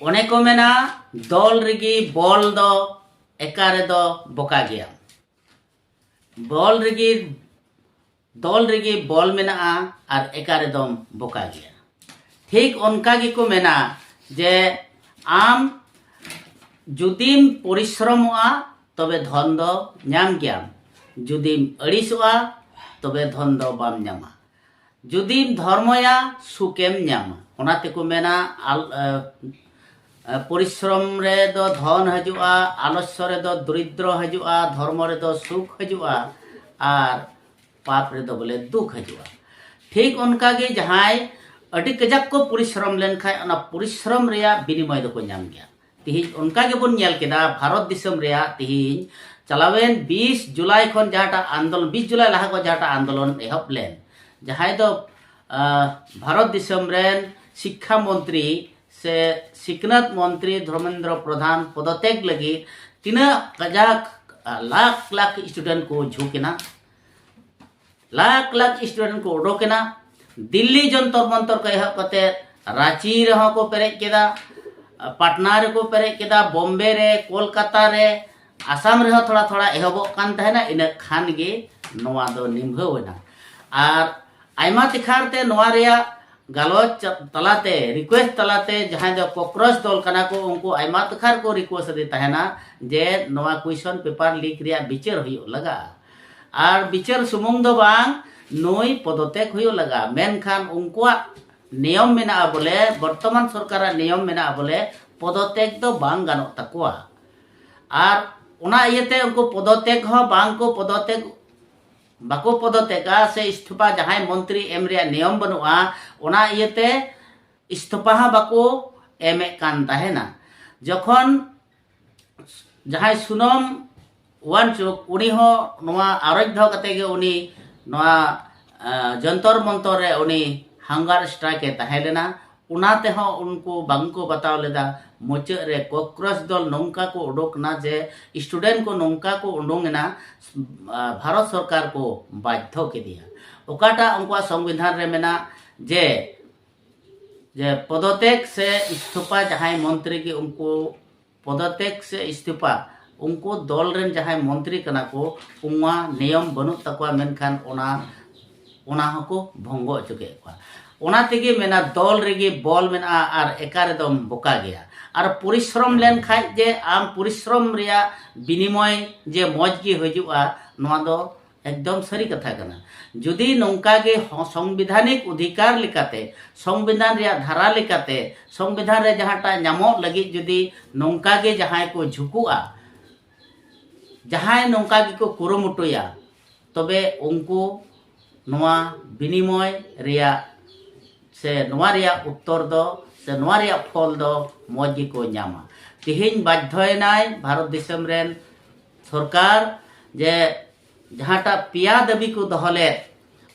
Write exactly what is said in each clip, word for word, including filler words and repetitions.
ᱚᱱᱮ ᱠᱚ ᱢᱮᱱᱟ, ᱫᱚᱞ ᱨᱮᱜᱮ ᱵᱚᱞ ᱫᱚ, ᱮᱠᱟ ᱨᱮᱫᱚ ᱵᱚᱠᱟ ᱜᱮᱭᱟ᱾ ᱵᱚᱞ ᱨᱮᱜᱮ, ᱫᱚᱞ ᱨᱮᱜᱮ ᱵᱚᱞ ᱢᱮᱱᱟᱜᱼᱟ ᱟᱨ ᱮᱠᱟ ᱨᱮᱫᱚᱢ ᱵᱚᱠᱟ ᱜᱮᱭᱟ᱾ ᱴᱷᱤᱠ ᱚᱱᱠᱟ ᱜᱮᱠᱚ ᱢᱮᱱᱟ ᱡᱮ ᱟᱢ ᱡᱩᱫᱤᱢ ᱯᱚᱨᱤᱥᱨᱚᱢᱚᱜᱼᱟ, ᱛᱚᱵᱮ ᱫᱷᱚᱱ ᱫᱚ ᱧᱟᱢ ᱜᱮᱭᱟᱢ᱾ ᱡᱩᱫᱤᱢ ᱟᱹᱲᱤᱥᱚᱜᱼᱟ, ᱛᱚᱵᱮ ᱫᱷᱚᱱ ᱫᱚ ᱵᱟᱢ ᱧᱟᱢᱟ᱾ ᱡᱩᱫᱤᱢ ᱫᱷᱚᱨᱢᱚᱭᱟ, ᱥᱩᱠᱮᱢ ᱧᱟᱢᱟ᱾ ᱚᱱᱟ ᱛᱮᱠᱚ ᱢᱮᱱᱟ, ᱟᱞ-, ᱮ, ᱮ, ᱯᱚᱨᱤᱥᱨᱚᱢ ᱨᱮᱫᱚ ᱫᱷᱚᱱ ᱦᱤᱡᱩᱜᱼᱟ, ᱟᱞᱚᱥᱭᱚ ᱨᱮᱫᱚ ᱫᱚᱨᱤᱫᱨᱚ ᱦᱤᱡᱩᱜᱼᱟ, ᱫᱷᱚᱨᱢᱚ ᱨᱮᱫᱚ ᱥᱩᱠ ᱦᱤᱡᱩᱜᱼᱟ, ᱟᱨ ᱯᱟᱯ ᱨᱮᱫᱚ ᱵᱚᱞᱮ ᱫᱩᱠ ᱦᱤᱡᱩᱜᱼᱟ᱾ ᱴᱷᱤᱠ ᱚᱱᱠᱟ ᱜᱮ ᱡᱟᱦᱟᱸᱭ ᱟᱹᱰᱤ ᱠᱟᱡᱟᱠ ᱠᱚ ᱯᱚᱨᱤᱥᱨᱚᱢ ᱞᱮᱱᱠᱷᱟᱱ, ᱚᱱᱟ ᱯᱚᱨᱤᱥᱨᱚᱢ ᱨᱮᱭᱟᱜ ᱵᱤᱱᱤᱢᱚᱭ ᱫᱚᱠᱚ ᱧᱟᱢ ᱜᱮᱭᱟ᱾ ᱛᱤᱦᱤᱧ ᱚᱱᱠᱟ ᱜᱮᱵᱚᱱ ᱧᱮᱞ ᱠᱮᱫᱟ, ᱵᱷᱟᱨᱚᱛ ᱫᱤᱥᱚᱢ ᱨᱮᱭᱟᱜ ᱛᱤᱦᱤᱧ ᱪᱟᱞᱟᱣᱮᱱ ᱵᱤᱥ ᱡᱩᱞᱟᱭ ᱠᱷᱚᱱ ᱡᱟᱦᱟᱸᱴᱟᱜ ᱟᱱᱫᱳᱞᱚᱱ, ᱵᱤᱥ ᱡᱩᱞᱟᱭ ᱞᱟᱦᱟ ᱠᱷᱚᱱ ᱡᱟᱦᱟᱸᱴᱟᱜ ᱟᱱᱫᱳᱞᱚᱱ ᱮᱦᱚᱵ ᱞᱮᱱ, ᱡᱟᱦᱟᱸᱭ ᱫᱚ, ᱟ, ᱵᱷᱟᱨᱚᱛ ᱫᱤᱥᱚᱢ ᱨᱮᱱ ᱥᱤᱠᱠᱷᱟ ᱢᱚᱱᱛᱨᱤ ᱥᱮ ᱥᱤᱠᱷᱱᱟᱹᱛ ᱢᱚᱱᱛᱨᱤ ᱫᱷᱚᱨᱢᱮᱱᱫᱨᱚ ᱯᱨᱚᱫᱷᱟᱱ ᱯᱚᱫᱚᱛᱮᱠ ᱞᱟᱹᱜᱤᱫ ᱛᱤᱱᱟᱹᱜ ᱠᱟᱡᱟᱠ, ᱟ, ᱞᱟᱠᱷ ᱞᱟᱠᱷ student ᱠᱚ ᱡᱷᱩᱸᱠ ᱮᱱᱟ, ᱞᱟᱠᱷ ᱞᱟᱠᱷ student ᱠᱚ ᱩᱰᱩᱠ ᱮᱱᱟ᱾ ᱫᱤᱞᱞᱤ ᱡᱚᱱᱛᱚᱨ ᱢᱚᱱᱛᱚᱨ ᱠᱷᱚᱱ ᱮᱦᱚᱵ ᱠᱟᱛᱮ ᱨᱟᱸᱪᱤ ᱨᱮᱦᱚᱸ ᱠᱚ ᱯᱮᱨᱮᱡ ᱠᱮᱫᱟ, ᱯᱟᱴᱱᱟ ᱨᱮᱠᱚ ᱯᱮᱨᱮᱡ ᱠᱮᱫᱟ, ᱵᱚᱢᱵᱮ ᱨᱮ, ᱠᱳᱞᱠᱟᱛᱟ ᱨᱮ, ᱟᱥᱟᱢ ᱨᱮᱦᱚᱸ ᱛᱷᱚᱲᱟ ᱛᱷᱚᱲᱟ ᱮᱦᱚᱵᱚᱜ ᱠᱟᱱ ᱛᱟᱦᱮᱱᱟ᱾ ᱤᱱᱟᱹ ᱠᱷᱟᱱ ᱜᱮ ᱱᱚᱣᱟ ᱫᱚ ᱱᱤᱢᱦᱟᱹᱣ ᱮᱱᱟ᱾ ᱟᱨ ᱟᱭᱢᱟ ᱛᱮᱠᱷᱟᱨ ᱛᱮ ᱱᱚᱣᱟ ᱨᱮᱭᱟᱜ ᱜᱟᱞᱚᱪ ᱛᱟᱞᱟᱛᱮ, request ᱛᱟᱞᱟᱛᱮ ᱡᱟᱦᱟᱸᱭ ᱫᱚ ᱠᱚᱠᱨᱚᱪ ᱫᱚᱞ ᱠᱟᱱᱟ ᱠᱚ, ᱩᱱᱠᱩ ᱟᱭᱢᱟ ᱛᱮᱠᱷᱟᱨ ᱠᱚ request ᱟᱫᱮ ᱛᱟᱦᱮᱱᱟ ᱡᱮ ᱱᱚᱣᱟ question paper leak ᱨᱮᱭᱟᱜ ᱵᱤᱪᱟᱹᱨ ᱦᱩᱭᱩᱜ ᱞᱟᱜᱟᱜᱼᱟ᱾ ᱟᱨ ᱵᱤᱪᱟᱹᱨ ᱥᱩᱢᱩᱝ ᱫᱚ ᱵᱟᱝ, ᱱᱩᱭ ᱯᱚᱫᱚᱛᱮᱠ ᱦᱩᱭᱩᱜ ᱞᱟᱜᱟᱜᱼᱟ᱾ ᱢᱮᱱᱠᱷᱟᱱ ᱩᱱᱠᱩᱣᱟᱜ ᱱᱤᱭᱚᱢ ᱢᱮᱱᱟᱜᱼᱟ ᱵᱚᱞᱮ, ᱵᱚᱨᱛᱚᱢᱟᱱ ᱥᱚᱨᱠᱟᱨᱟᱜ ᱱᱤᱭᱚᱢ ᱢᱮᱱᱟᱜᱼᱟ ᱵᱚᱞᱮ, ᱯᱚᱫᱚᱛᱮᱠ ᱫᱚ ᱵᱟᱝ ᱜᱟᱱᱚᱜ ᱛᱟᱠᱚᱣᱟ᱾ ᱟᱨ ᱚᱱᱟ ᱤᱭᱟᱹᱛᱮ ᱩᱱᱠᱩ ᱯᱚᱫᱚᱛᱮᱠ ᱦᱚᱸ ᱵᱟᱝ ᱠᱚ ᱯᱚᱫᱚᱛᱮᱠ, ᱵᱟᱠᱚ ᱯᱚᱫᱚᱛᱮᱠᱟ ᱥᱮ ᱤᱥᱛᱷᱚᱯᱟ ᱡᱟᱦᱟᱸᱭ ᱢᱚᱱᱛᱨᱤ ᱮᱢ ᱨᱮᱭᱟᱜ ᱱᱤᱭᱚᱢ ᱵᱟᱹᱱᱩᱜᱼᱟ, ᱚᱱᱟ ᱤᱭᱟᱹᱛᱮ ᱤᱥᱛᱷᱚᱯᱟ ᱦᱚᱸ ᱵᱟᱠᱚ ᱮᱢᱮᱫ ᱠᱟᱱ ᱛᱟᱦᱮᱱᱟ᱾ ᱡᱚᱠᱷᱚᱱ ᱡᱟᱦᱟᱸᱭ ᱥᱩᱱᱚᱢ ᱣᱟᱱᱪᱩᱠ, ᱩᱱᱤ ᱦᱚᱸ ᱱᱚᱣᱟ ᱟᱨᱚᱡᱽ ᱫᱚᱦᱚ ᱠᱟᱛᱮ ᱜᱮ ᱩᱱᱤ ᱱᱚᱣᱟ, ᱟ, ᱡᱚᱱᱛᱚᱨ ᱢᱚᱱᱛᱚᱨ ᱨᱮ ᱩᱱᱤ hunger strike ᱮ ᱛᱟᱦᱮᱸ ᱞᱮᱱᱟ᱾ ᱚᱱᱟ ᱛᱮᱦᱚᱸ ᱩᱱᱠᱩ ᱵᱟᱝᱠᱚ ᱵᱟᱛᱟᱣ ᱞᱮᱫᱟ᱾ ᱢᱩᱪᱟᱹᱫ ᱨᱮ ᱠᱚᱠᱨᱚᱪ ᱫᱚᱞ ᱱᱚᱝᱠᱟ ᱠᱚ ᱩᱰᱩᱠ ᱮᱱᱟ ᱡᱮ student ᱠᱚ ᱱᱚᱝᱠᱟ ᱠᱚ ᱩᱰᱩᱝ ᱮᱱᱟ, ᱟ, ᱵᱷᱟᱨᱚᱛ ᱥᱚᱨᱠᱟᱨ ᱠᱚ ᱵᱟᱫᱽᱫᱷᱚ ᱠᱮᱫᱮᱭᱟ᱾ ᱚᱠᱟᱴᱟᱜ ᱩᱱᱠᱩᱣᱟᱜ ᱥᱚᱝᱵᱤᱫᱷᱟᱱ ᱨᱮ ᱢᱮᱱᱟᱜ ᱡᱮ ᱡᱮ ᱯᱚᱫᱚᱛᱮᱠ ᱥᱮ ᱤᱥᱛᱷᱚᱯᱟ, ᱡᱟᱦᱟᱸᱭ ᱢᱚᱱᱛᱨᱤ ᱜᱮ ᱩᱱᱠᱩ ᱯᱚᱫᱚᱛᱮᱠ ᱥᱮ ᱤᱥᱛᱷᱚᱯᱟ, ᱩᱱᱠᱩ ᱫᱚᱞ ᱨᱮᱱ ᱡᱟᱦᱟᱸᱭ ᱢᱚᱱᱛᱨᱤ ᱠᱟᱱᱟ ᱠᱚ, ᱚᱱᱟ ᱱᱤᱭᱚᱢ ᱵᱟᱹᱱᱩᱜ ᱛᱟᱠᱚᱣᱟ, ᱢᱮᱱᱠᱷᱟᱱ ᱚᱱᱟ ᱚᱱᱟ ᱦᱚᱸᱠᱚ ᱵᱷᱚᱝᱜᱚ ᱦᱚᱪᱚ ᱠᱮᱫ ᱠᱚᱣᱟ᱾ ᱚᱱᱟ ᱛᱮᱜᱮ ᱢᱮᱱᱟ, ᱫᱚᱞ ᱨᱮᱜᱮ ᱵᱚᱞ ᱢᱮᱱᱟᱜᱼᱟ ᱟᱨ ᱮᱠᱟ ᱨᱮᱫᱚᱢ ᱵᱚᱠᱟ ᱜᱮᱭᱟ᱾ ᱟᱨ ᱯᱚᱨᱤᱥᱨᱚᱢ ᱞᱮᱱᱠᱷᱟᱡ ᱡᱮ ᱟᱢ ᱯᱚᱨᱤᱥᱨᱚᱢ ᱨᱮᱭᱟᱜ ᱵᱤᱱᱤᱢᱚᱭ ᱡᱮ ᱢᱚᱡᱽ ᱜᱮ ᱦᱤᱡᱩᱜᱼᱟ, ᱱᱚᱣᱟ ᱫᱚ ᱮᱠᱫᱚᱢ ᱥᱟᱹᱨᱤ ᱠᱟᱛᱷᱟ ᱠᱟᱱᱟ᱾ ᱡᱩᱫᱤ ᱱᱚᱝᱠᱟ ᱜᱮ ᱦᱚ-, ᱥᱚᱝᱵᱤᱫᱷᱟᱱᱤᱠ ᱚᱫᱷᱤᱠᱟᱨ ᱞᱮᱠᱟᱛᱮ, ᱥᱚᱝᱵᱤᱫᱷᱟᱱ ᱨᱮᱭᱟᱜ ᱫᱷᱟᱨᱟ ᱞᱮᱠᱟᱛᱮ, ᱥᱚᱝᱵᱤᱫᱷᱟᱱ ᱨᱮ ᱡᱟᱦᱟᱸᱴᱟᱜ ᱧᱟᱢᱚᱜ ᱞᱟᱹᱜᱤᱫ ᱡᱩᱫᱤ ᱱᱚᱝᱠᱟ ᱜᱮ ᱡᱟᱦᱟᱸᱭ ᱠᱚ ᱡᱷᱩᱠᱩᱜᱼᱟ, ᱡᱟᱦᱟᱸᱭ ᱱᱚᱝᱠᱟ ᱜᱮᱠᱚ ᱠᱩᱨᱩᱢᱩᱴᱩᱭᱟ, ᱛᱚᱵᱮ ᱩᱱᱠᱩ ᱱᱚᱣᱟ ᱵᱤᱱᱤᱢᱚᱭ ᱨᱮᱭᱟᱜ ᱥᱮ ᱱᱚᱣᱟ ᱨᱮᱭᱟᱜ ᱩᱛᱛᱚᱨ ᱫᱚ ᱥᱮ ᱱᱚᱣᱟ ᱨᱮᱭᱟᱜ ᱯᱷᱚᱞ ᱫᱚ ᱢᱚᱡᱽ ᱜᱮᱠᱚ ᱧᱟᱢᱟ᱾ ᱛᱮᱦᱮᱧ ᱵᱟᱫᱽᱫᱷᱚᱭᱮᱱᱟᱭ ᱵᱷᱟᱨᱚᱛ ᱫᱤᱥᱚᱢ ᱨᱮᱱ ᱥᱚᱨᱠᱟᱨ ᱡᱮ ᱡᱟᱦᱟᱸᱴᱟᱜ ᱯᱮᱭᱟ ᱫᱟᱹᱵᱤ ᱠᱚ ᱫᱚᱦᱚ ᱞᱮᱫ,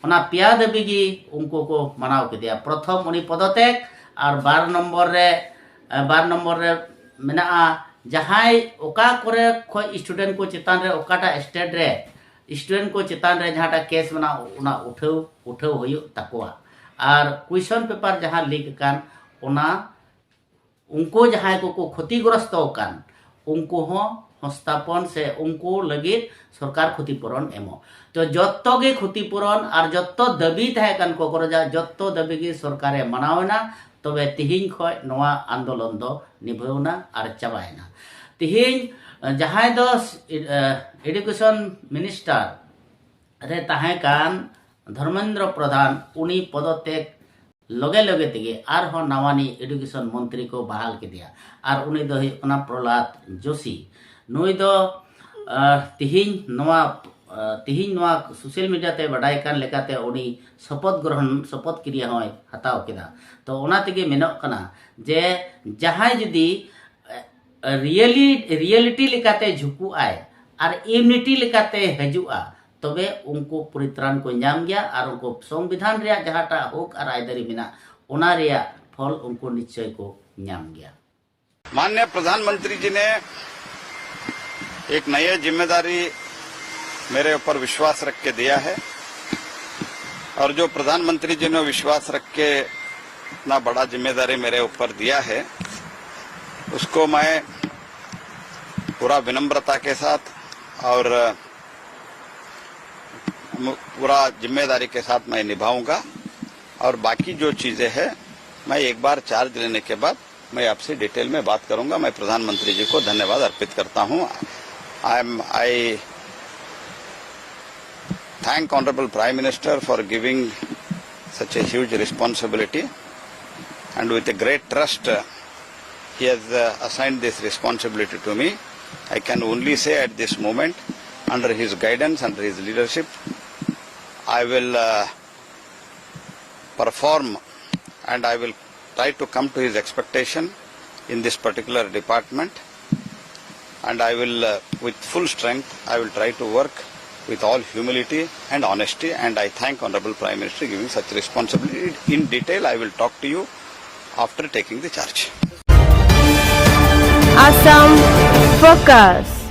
ᱚᱱᱟ ᱯᱮᱭᱟ ᱫᱟᱹᱵᱤ ᱜᱮ ᱩᱱᱠᱩ ᱠᱚ ᱢᱟᱱᱟᱣ ᱠᱮᱫᱮᱭᱟ᱾ ᱯᱨᱚᱛᱷᱚᱢ ᱩᱱᱤ ᱯᱚᱫᱚᱛᱮᱠ, ᱟᱨ ᱵᱟᱨ ᱱᱚᱢᱵᱚᱨ ᱨᱮ, ᱵᱟᱨ ᱱᱚᱢᱵᱚᱨ ᱨᱮ ᱢᱮᱱᱟᱜᱼᱟ ᱡᱟᱦᱟᱸᱭ ᱚᱠᱟ ᱠᱚᱨᱮ ᱠᱷᱚᱡ ᱥᱴᱩᱰᱮᱱᱴ ᱠᱚ ᱪᱮᱛᱟᱱ ᱨᱮ, ᱚᱠᱟᱴᱟᱜ ᱥᱴᱮᱴ ᱨᱮ ᱥᱴᱩᱰᱮᱱᱴ ᱠᱚ ᱪᱮᱛᱟᱱ ᱨᱮ ᱡᱟᱦᱟᱸᱴᱟᱜ ᱠᱮᱥ ᱢᱮᱱᱟᱜᱼᱟ, ᱚᱱᱟ ᱩᱴᱷᱟᱹᱣ, ᱩᱴᱷᱟᱹᱣ ᱦᱩᱭᱩᱜ ᱛᱟᱠᱚᱣᱟ᱾ ᱟᱨ ᱠᱩᱭᱥᱚᱱ ᱯᱮᱯᱟᱨ ᱡᱟᱦᱟᱸ ᱞᱤᱠ ᱟᱠᱟᱱ, ᱚᱱᱟ ᱩᱱᱠᱩ ᱡᱟᱦᱟᱸᱭ ᱠᱚᱠᱚ ᱠᱷᱚᱛᱤᱜᱨᱚᱥᱛᱚ ᱟᱠᱟᱱ, ᱩᱱᱠᱩ ᱦᱚᱸ ᱦᱚᱥᱛᱟᱯᱚᱱ ᱥᱮ ᱩᱱᱠᱩ ᱞᱟᱹᱜᱤᱫ ᱥᱚᱨᱠᱟᱨ ᱠᱷᱚᱛᱤᱯᱩᱨᱚᱱ ᱮᱢᱚᱜ᱾ ᱛᱚ ᱡᱚᱛᱚ ᱜᱮ ᱠᱷᱚᱛᱤᱯᱩᱨᱚᱱ ᱟᱨ ᱡᱚᱛᱚ ᱫᱟᱹᱵᱤ ᱛᱟᱦᱮᱸ ᱠᱟᱱ ᱠᱚᱠᱨᱚᱡᱟᱜ, ᱡᱚᱛᱚ ᱫᱟᱹᱵᱤ ᱜᱮ ᱥᱚᱨᱠᱟᱨᱮ ᱢᱟᱱᱟᱣ ᱮᱱᱟ᱾ ᱛᱚᱵᱮ ᱛᱤᱦᱤᱧ ᱠᱷᱚᱡ ᱱᱚᱣᱟ ᱟᱱᱫᱳᱞᱚᱱ ᱫᱚ ᱱᱤᱵᱷᱟᱹᱣ ᱮᱱᱟ ᱟᱨ ᱪᱟᱵᱟᱭᱮᱱᱟ᱾ ᱛᱤᱦᱤᱧ, ᱮ, ᱡᱟᱦᱟᱸᱭ ᱫᱚ, ᱮ, ᱮᱰᱩᱠᱮᱥᱚᱱ ᱢᱤᱱᱤᱥᱴᱟᱨ ᱨᱮ ᱛᱟᱦᱮᱸ ᱠᱟᱱ ᱫᱷᱚᱨᱢᱮᱱᱫᱨᱚ ᱯᱨᱚᱫᱷᱟᱱ, ᱩᱱᱤ ᱯᱚᱫᱚᱛᱮᱠ ᱞᱚᱜᱮ ᱞᱚᱜᱮ ᱛᱮᱜᱮ ᱟᱨᱦᱚᱸ ᱱᱟᱣᱟᱱᱤᱡ ᱮᱰᱩᱠᱮᱥᱚᱱ ᱢᱚᱱᱛᱨᱤ ᱠᱚ ᱵᱟᱦᱟᱞ ᱠᱮᱫᱮᱭᱟ᱾ ᱟᱨ ᱩᱱᱤ ᱫᱚ ᱦᱩᱭᱩᱜ ᱠᱟᱱᱟ ᱯᱨᱚᱦᱞᱟᱫ ᱡᱳᱥᱤ᱾ ᱱᱩᱭ ᱫᱚ, ᱟᱦ, ᱛᱤᱦᱤᱧ ᱱᱚᱣᱟ, ᱟᱦ, ᱛᱤᱦᱤᱧ ᱱᱚᱣᱟ ᱥᱳᱥᱟᱞ ᱢᱤᱰᱤᱭᱟ ᱛᱮ ᱵᱟᱰᱟᱭ ᱠᱟᱱ ᱞᱮᱠᱟᱛᱮ ᱩᱱᱤ ᱥᱚᱯᱚᱛ ᱜᱨᱚᱦᱚᱱ, ᱥᱚᱯᱚᱛ ᱠᱨᱤᱭᱟ ᱦᱚᱸᱭ ᱦᱟᱛᱟᱣ ᱠᱮᱫᱟ᱾ ᱛᱚ ᱚᱱᱟ ᱛᱮᱜᱮ ᱢᱮᱱᱚᱜ ᱠᱟᱱᱟ ᱡᱮ ᱡᱟᱦᱟᱸᱭ ᱡᱩᱫᱤ, ᱮ, ᱨᱤᱭᱮᱞᱤ-, ᱨᱤᱭᱮᱞᱤᱴᱤ ᱞᱮᱠᱟᱛᱮ ᱡᱷᱩᱠᱩᱜ ᱟᱭ ᱟᱨ ᱤᱭᱩᱱᱤᱴᱤ ᱞᱮᱠᱟᱛᱮ ᱦᱤᱡᱩᱜᱼᱟ, ᱛᱚᱵᱮ ᱩᱱᱠᱩ ᱯᱚᱨᱤᱛᱨᱟᱱ ᱠᱚ ᱧᱟᱢ ᱜᱮᱭᱟ ᱟᱨ ᱩᱱᱠᱩ ᱥᱚᱝᱵᱤᱫᱷᱟᱱ ᱨᱮᱭᱟᱜ ᱡᱟᱦᱟᱸᱴᱟᱜ ᱦᱚᱠ ᱟᱨ ᱟᱹᱭᱫᱟᱹᱨᱤ ᱢᱮᱱᱟᱜ, ᱚᱱᱟ ᱨᱮᱭᱟᱜ ᱯᱷᱚᱞ ᱩᱱᱠᱩ ᱱᱤᱥᱪᱚᱭ ᱠᱚ ᱧᱟᱢ ᱜᱮᱭᱟ᱾ माननीय प्रधानमंत्री जी ने एक नई जिम्मेदारी मेरे ऊपर विश्वास रख के दिया है और जो प्रधानमंत्री जी ने विश्वास रख के इतना बड़ा जिम्मेदारी मेरे ऊपर दिया है, उसको मैं पूरा विनम्रता के साथ और पूरा जिम्मेदारी के साथ मैं निभाऊंगा। और बाकी जो चीज़ें हैं, मैं एक बार चार्ज लेने के बाद मैं आपसे डिटेल में बात करूंगा। मैं प्रधानमंत्री जी को धन्यवाद अर्पित करता हूं। I am I thank Honorable Prime Minister for giving such a huge responsibility, and with a great trust, uh, he has uh, assigned this responsibility to me. I can only say at this moment, under his guidance, under his leadership, I will uh, perform and I will try to come to his expectation in this particular department. And I will, uh, with full strength, I will try to work with all humility and honesty. And I thank Honorable Prime Minister giving such responsibility. In detail, I will talk to you after taking the charge. Assam Focus.